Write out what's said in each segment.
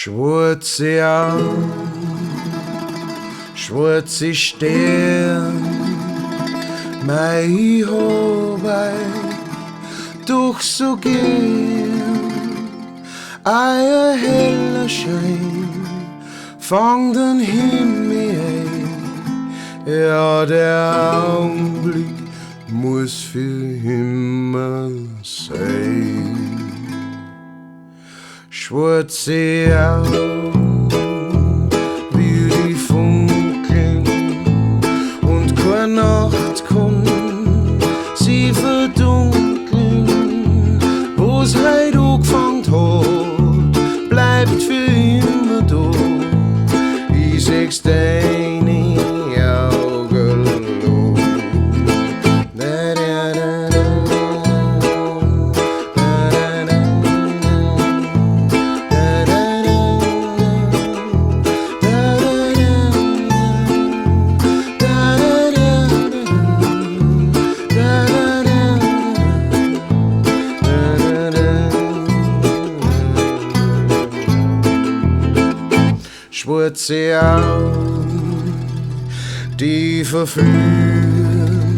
Schwarze Augen, schwarze Stirn, mei, ich hab euch doch so gern. Euer heller Schein fangt den Himmel ein, ja, der Augenblick muss für immer sein. Schwarze Augen, wie die funkeln, und keine Nacht kann sie verdunkeln. Wo's heut angefangen hat, bleibt für immer da. Ich seh's deine Augen an. Da, da, da, da. Da, da, da, da. Da, da, da. Da, da, da. Da, da, da. Da, da, da. Schwarze Augen, die verführen,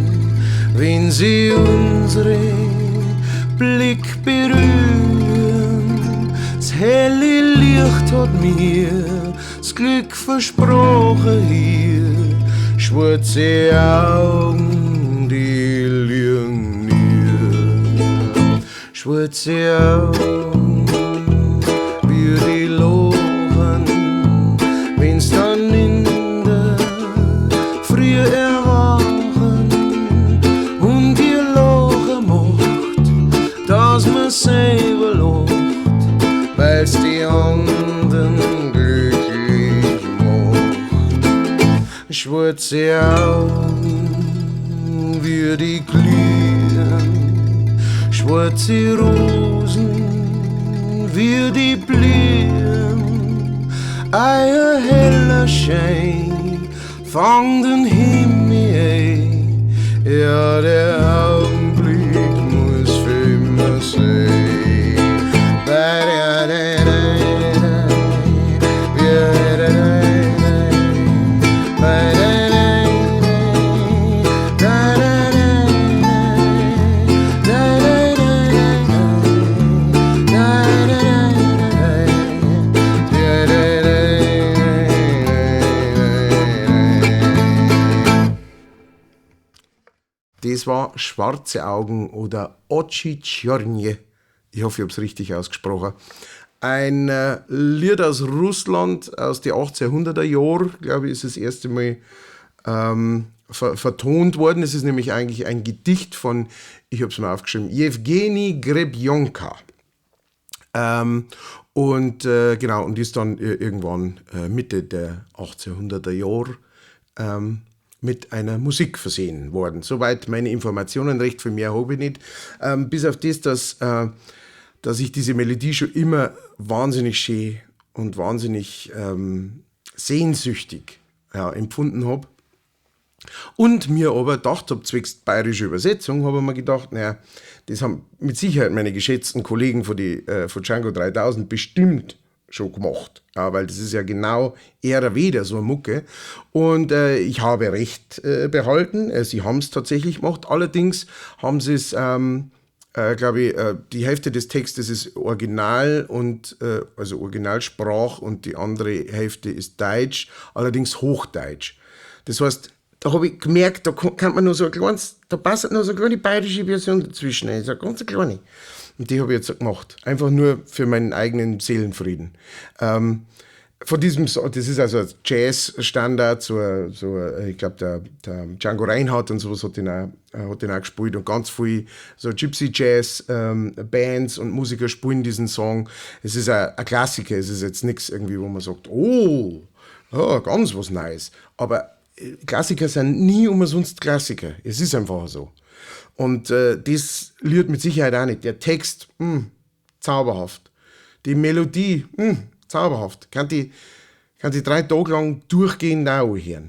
wenn sie unsere Blick berühren. Das helle Licht hat mir das Glück versprochen hier. Schwarze Augen, die lügen nie. Schwarze Augen, wie die lachen, wenn's dann in der Früh erwachen und ihr Lachen macht, dass man selber lacht, weil's die anderen glücklich macht. Schwarze Augen, wie die glühen, schwarze Rosen, wie die blühen, euer heller Schein fangt den Himmel ein, ja, der Augenblick muss für immer sein. Ba, da, da, da, da. Ja, da, da, da. Ba, da, da, da. Da, da, da, da. Da, da, da, da. Da, da, da, da. Ja, da, da, da. Das war Schwarze Augen oder Ochi Chornje. Ich hoffe, ich hab's richtig ausgesprochen. Ein Lied aus Russland aus den 1800er Jahren, glaube ich, ist das erste Mal vertont worden. Es ist nämlich eigentlich ein Gedicht von, ich hab's mir aufgeschrieben, Jewgeni Grebjonka. Und ist dann irgendwann Mitte der 1800er Jahre mit einer Musik versehen worden. Soweit meine Informationen, recht viel mehr habe ich nicht. Bis auf das, dass ich diese Melodie schon immer wahnsinnig schön und wahnsinnig sehnsüchtig, ja, empfunden hab. Und mir aber gedacht hab, zwecks bayerischer Übersetzung, hab ich mir gedacht, naja, das haben mit Sicherheit meine geschätzten Kollegen von Django 3000 bestimmt schon gemacht. Ja, weil das ist ja genau eher wieder so eine Mucke. Und ich habe Recht behalten. Sie haben's tatsächlich gemacht. Allerdings haben sie's glaub ich, die Hälfte des Textes ist Original und also Originalsprach und die andere Hälfte ist Deutsch, allerdings Hochdeutsch. Das heißt, da hab ich gemerkt, da kann man nur so ein kleines, da passt nur so eine kleine bayerische Version dazwischen, so eine ganz kleine. Und die hab ich jetzt gemacht. Einfach nur für meinen eigenen Seelenfrieden. Von diesem, das ist also ein Jazz-Standard, ich glaub, der Django Reinhardt und sowas hat den auch gespielt und ganz viel so Gypsy-Jazz Bands und Musiker spielen diesen Song. Es ist ein Klassiker, es ist jetzt nix irgendwie, wo man sagt, oh, ja, ganz was Neues. Aber Klassiker sind nie umsonst Klassiker. Es ist einfach so. Und das Lied mit Sicherheit auch nicht. Der Text, zauberhaft. Die Melodie, zauberhaft. Kann die 3 Tage lang durchgehend auch hören.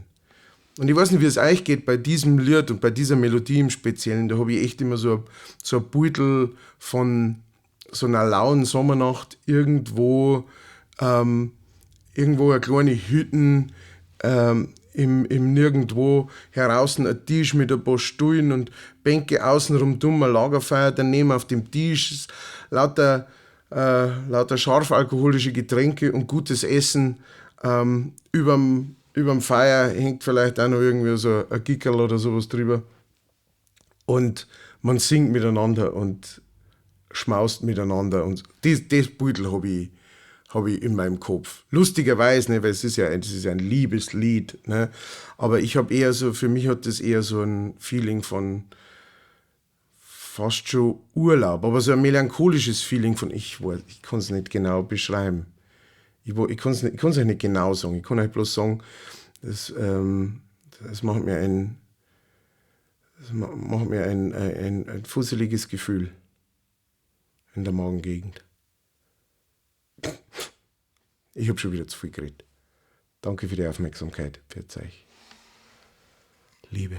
Und ich weiß nicht, wie es euch geht bei diesem Lied und bei dieser Melodie im Speziellen. Da hab ich echt immer so ein Beutel von so einer lauen Sommernacht irgendwo Irgendwo eine kleine Hütten, im Nirgendwo, heraußen ein Tisch mit ein paar Stühlen und Bänke außenrum dumm, ein Lagerfeuer daneben auf dem Tisch, lauter scharf alkoholische Getränke und gutes Essen. Überm Feuer hängt vielleicht auch noch irgendwie so ein Gickerl oder sowas drüber. Und man singt miteinander und schmaust miteinander. Und das Bildl hab ich in meinem Kopf. Lustigerweise, ne, weil es ist ja ein Liebeslied. Ne? Aber ich habe eher so, für mich hat das eher so ein Feeling von fast schon Urlaub, aber so ein melancholisches Feeling von, ich kann es nicht genau beschreiben. Ich kann es nicht, ich nicht genau sagen. Ich kann euch bloß sagen, das macht mir ein fusseliges Gefühl in der Magengegend. Ich habe schon wieder zu viel geredet. Danke für die Aufmerksamkeit. Pfiat euch. Liebe.